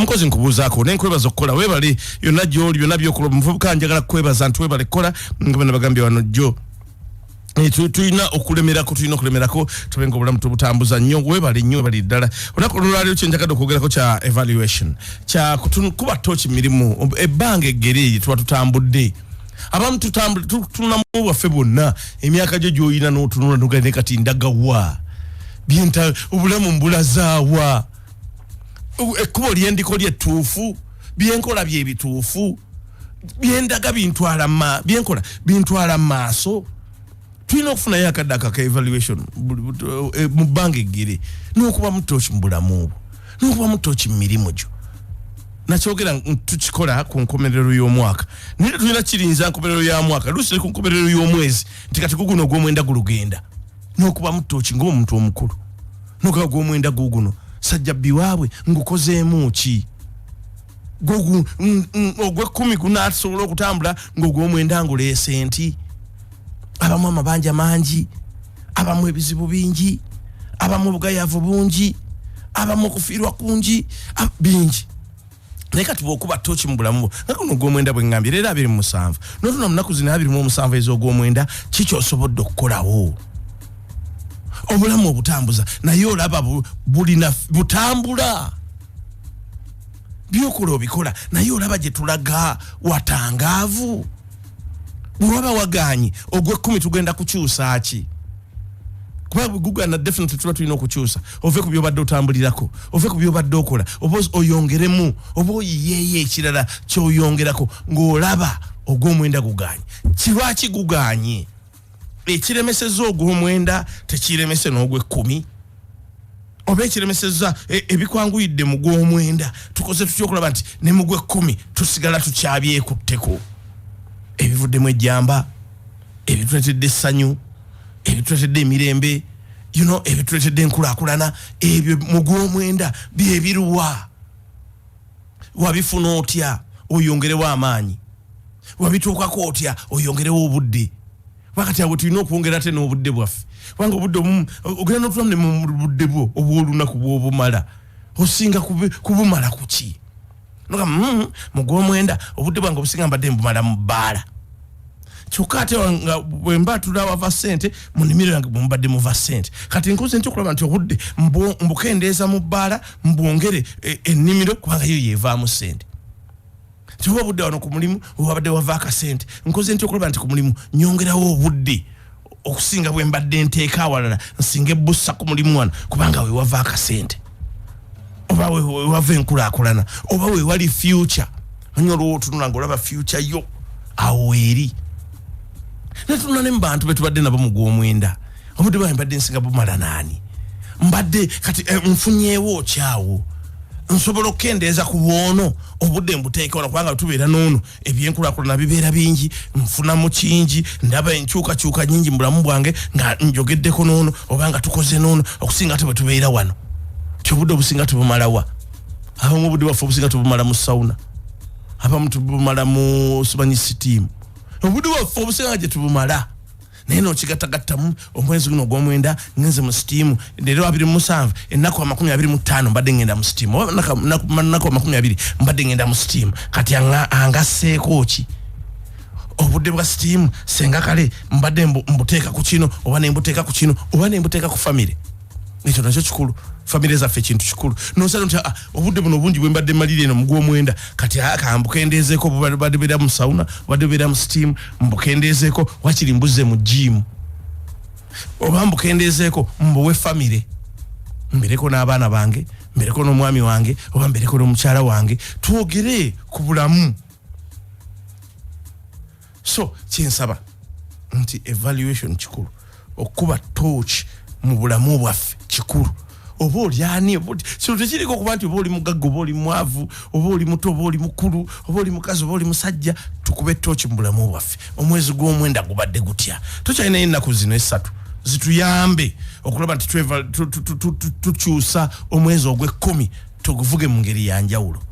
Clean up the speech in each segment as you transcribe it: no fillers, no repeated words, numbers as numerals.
Omukozi nkubuuzaako nenkwebaza okukola, webale yonna gyoli, byonna byokola. Omuvubuka njagala kukwebaza nti webale kukola, nga bana bagambye wano jjo. Tulina okulemerako, tulina okulemerako, tube nga obulamu tubutambuza nnyo. Webale nnyo, webale ddala. Olunaku olwaleero kyenjagadde okwogerako kya evaluation, kya kuba toki mirimu ebbanga eggere eryo tuba tutambudde. Abamu tutunamu bwaffe bwonna, emyaka gyo gy'olina n'otunula nogale ne kati ndagawa byenta, obulamu mbulazaawa, ekkubo lyendiko lyettuufu, byenkola byebituufu, byendaga bintwala ma byenkola bintwala maaso. Tulina okufunayo akadde akaka evaluation mu bbanga eggere, n'okuba mutoki mu bulamu obwo, n'okuba mutoki mu mirimu gyo. Nakyogera, tukikola ku nkomerero y'omwaka, naye tulina kirinza nkomerero ya mwaka, luusi ne ku nkomerero y'omwezi, nti kati guguno ogw'omwenda gulugenda, n'okuba mutoki ng'omuntu omukulu, n'okuba gw'omwenda guguno sajja biwaabwe ngukozeemu ki, ogw'ekkumi gunasobola okutambula ng'ogw'omwenda nguleese nti abamu amabanja mangi, abamu ebizibu bingi, abamu obugayavu bungi, abamu okufiirwa kungi, bingi. Naye kati bwokuba toki mu bulamu bwo nga guno ogw'omwenda bwe ŋŋambye leero 27, n'otuna mu nnaku zino 27 ez'ogw'omwenda, kikyosobodde okukolawo obulamu obutambuza, naye olaba bulina butambula, byokola obikola, naye olaba gye tulaga watangaavu. Bwewaba wagaanyi, ogw'ekkumi tugenda kukyusa ki? Kuba gugana definitely tuba tulina okukyusa, ove ku byobadde otambulirako, ove ku byobadde okola, oba oyongeremu, oba oyiyeeyo ekirala kyoyongerako. Ng'olaba ogw'omwenda guganye, kirwaki guganye? Ekiremeseza ogw'omwenda tekiremese n'ogw'ekkumi, oba ekiremeseza ebikwanguyidde mu gw'omwenda, tukoze tutya okulaba nti ne mu gw'ekkumi tusigala tukyabyekutteko? Ebivuddemu ejjamba, ebituletedde essanyu, ebituletedde emirembe, ebituletedde enkulaakulana, ebyo mu gw'omwenda byebiruwa? Wabifuna otya oyongerewo amaanyi? Wabituukako otya oyongerewo obudde? Wakati awo tulina okwongera ate n'obudde bwaffe, kubanga obudde obumu ogenda n'otulamu ne mu budde bwo obw'olunaku bw'obumala, osinga kubumala kuki? Noga mu gw'omwenda obudde bwange obusinga mbadde mbumala mu bbaala, kyokka ate nga bwe mba tula wava ssente, mu nnimiro yange bwe mubadde muva ssente. Kati nkoze nti okulaba nti obudde mbukendeeza mu bbaala, mbwongere ennimiro, kubanga yo yeevaamu ssente. Ti oba obudde wano ku mulimu wewabadde wava akasente, nkoze nti okulaba nti ku mulimu nyongerawo obudde okusinga bwe mbadde nteeka awalala, nsinga ebbussa ku mulimu wano, kubanga wewava akasente, oba wewava enkulaakulana, oba wewali future. Manyi olwowo otunula ngaolaba future yo awo eri. Netunula ne mu bantu betubadde nabo mu gw'omwenda, obudde bwange mbadde nsinga bumala naani? Mbadde kati nfunyeewo kyawo nsobola okukendeeza ku bwono obudde mbuteeke wano, kubanga tubeera n'ono ebyenkulaakulana bibeera bingi, nfunamu kingi, ndaba enkyukakyuka nyingi mu bulamu bwange nga njogeddeko n'ono oba nga tukoze n'ono, okusinga ate bwe tubeera wano. Ti obudde obusinga tubumalawa? Abamu obudde bwaffe obusinga tubumala mu sauna, abamu tubumala mu simanyi steam, obudde bwaffe obusinga gye tubumala. Naye nokigattagattamu, omwezi guno ogwomwenda ngenze mu steam leero 27, ennaku 25 mbadde ngenda mu steam, oba nnaku 20 mbadde ngenda mu steam. Kati angasseeko ki obudde bwa steam? Senga kale mbadde mbuteeka ku kino, oba nembuteeka ku kino, oba nembuteeka ku famire. Ekyo nakyo kikulu, famire zaffe kintu kikulu. Nosala nti obudde buno obungi bwe mbadde malira eno mugwomwenda, kati kambukendeezeeko, bubadde beera mu sauna, bubadde beera mu steam, mbukendeezeeko, wakiri mbuze mu gym, oba mbukendeezeeko mbuwe famire, mbereko n'abaana bange, mbereko n'omwami wange, oba mbereko n'omukyala wange, twogere ku bulamu. So kyensaba nti evaluation kikulu, okuba torch mu bulamu bwaffe kikulu. Oba oli ani, kino tekiriko okuba nti oba oli mugagga, oba oli mwavu, oba oli muto, oba oli mukulu, oba oli mukazi, oba oli musajja, tukube torch mu bulamu bwaffe. Omwezi gw'omwenda gubadde gutya? Tukyalinayo ennaku zino 3 zituyambe okulaba nti tukyusa omwezi ogw'ekkumi, tuguvuge mu ngeri ya njawulo.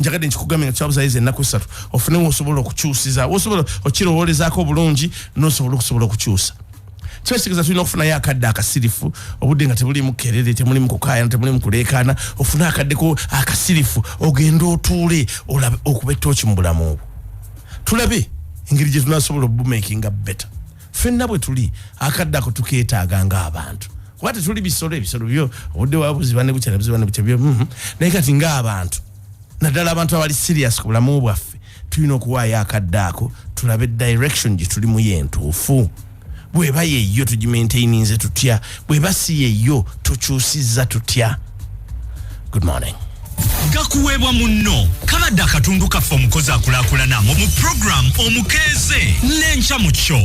Njagadde nkikugambe nga kyabuzayiza ennaku 3, ofune wosobola okukyusiza, wosobola okirowoolezaako obulungi, nosobola okusobola okukyusa. Kiba kitegeeza tulina okufunayo akadde akasirifu, obudde nga tebulimu kerere, temulimu kukaayana, temulimu kuleekaana. Ofune akaddeko akasirifu, ogende otuule, olabe okuba ettooki mu bulamu obwo, tulabe engeri gye tunasobola obumakinga better. Ffenna bwe tuli, akadde ako tukeetaaga ng'abantu, kuba tetuli bisolo. Ebisolo byo obudde wabuziba ne bukya, ne buziba ne bukya byo, Naye kati ng'abantu, naddala abantu abali serious ku bulamu bwaffe, tulina okuwaayo akadde ako tulabe direction gye tulimu yentuufu. Bweba yeyyo, tugimaintaininze tutya? Bweba si yeyyo, tukyusizza tutya? Good morning. Gakuweebwa munno kabadde akatundu kaffe omukozi akulaakulana mu puroguramu Omukeeze n'enkya mu kyo.